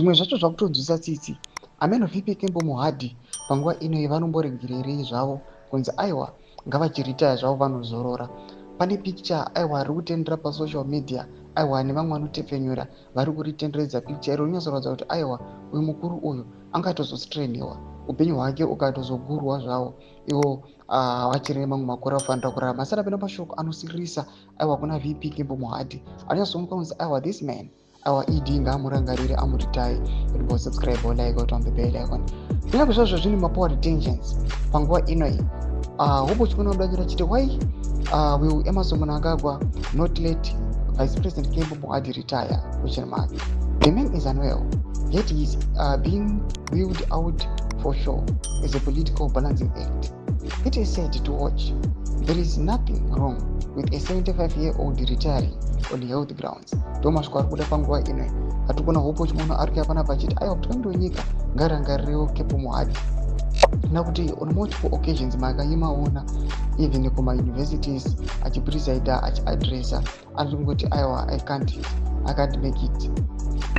Zvimwe zvacho zvakutonzwisa tsitsi. Ameno VP Kembo Mohadi panguva ino vanomboregererei zvavo kunzi aiwa, ngavachiritaya zvavo, vanozorora. Pane picture, aiwa, riri kutendera pasocial media, aiwa, nevamwe vanotepfenyura vari kuritenderedza. Picture iro rinonyatsoratidza kuti aiwa, uyu mukuru uyu angatozostrainiwa, upenyu hwake ukatozogurwa zvavo ivo vachiri nemamwe makore afanira kurarama. Asi arapinda mashoko anosiririsa, aiwa, kuna VP Kembo Mohadi anonyatsoonekwa kunzi aiwa, this man, aiwa, ED ngaamurangarire, amuritaye. Kuti subscribe, like, on the bell icon. Kunyange zvazvo zvine mapower tensions panguva inoi, Hope Chikono kudanyira chiti, "Why will Emmerson Mnangagwa not let Vice President Kembo Mohadi retire?" Question mark. The man is unwell, yet he is being wheeled out for show as a political balancing act. It is sad to watch. There is nothing wrong with a 75-year-old retiring on health grounds." Ndo masviko ari kuda panguva ino. Hatiri kuona Hope Chimono ari kuya panapa achiti aiwa, mutungamiri wenyika ngarangarirewo Kembo Mohadi, nakuti on multiple occasions makaimaona even kumauniversities achipresida, achiadressa, ari kungoti aiwa, I can't make it,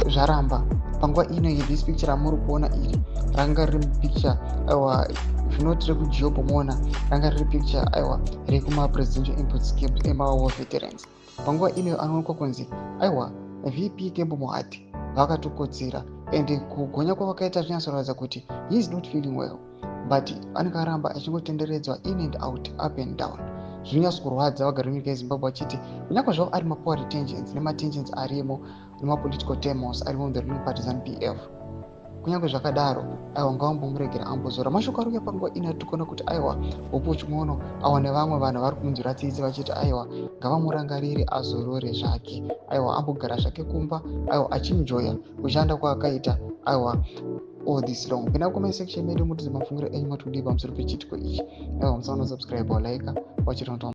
zvaramba. Panguva ino iyi, this picture ramuri kuona iri ranga riri picture, aiwa, zvinoti rekuJob moona ranga riri picture, aiwa, rekumapresidential input scheme emawar veterans. Panguva ino anoonekwa kunzi aiwa, VP Kembo Mohadi vakatokotsera, and kugonya kwavakaita zvinyatsoratidza kuti he is not feeling well, but anenge aramba achingotenderedzwa in and out, up and down. Zvinonyatsokurwadza vagari venyika yeZimbabwe vachiti kunyange zvavo ari mapower tensions nematensions arimo nemapolitical turmoils arimo muthe ruling party ZANU PF, kunyange zvakadaro, aiwa, ngavambomuregera ambozora. Mashoko ari kuuya panguva ino atiri kuona kuti aiwa, Hope Chimono awa nevamwe vanhu vari kumunzwira tsitsi vachiti aiwa, ngavamurangarire, azorore zvake, aiwa, ambogara zvake kumba, aiwa, achinjoya kushanda kwaakaita, aiwa, all this long. Pinda comment section medu mutiudze mafungiro enyu, mati kudii pamusoro pechiitiko ichi. Aiwa, musaona subscribe, like, wachiri.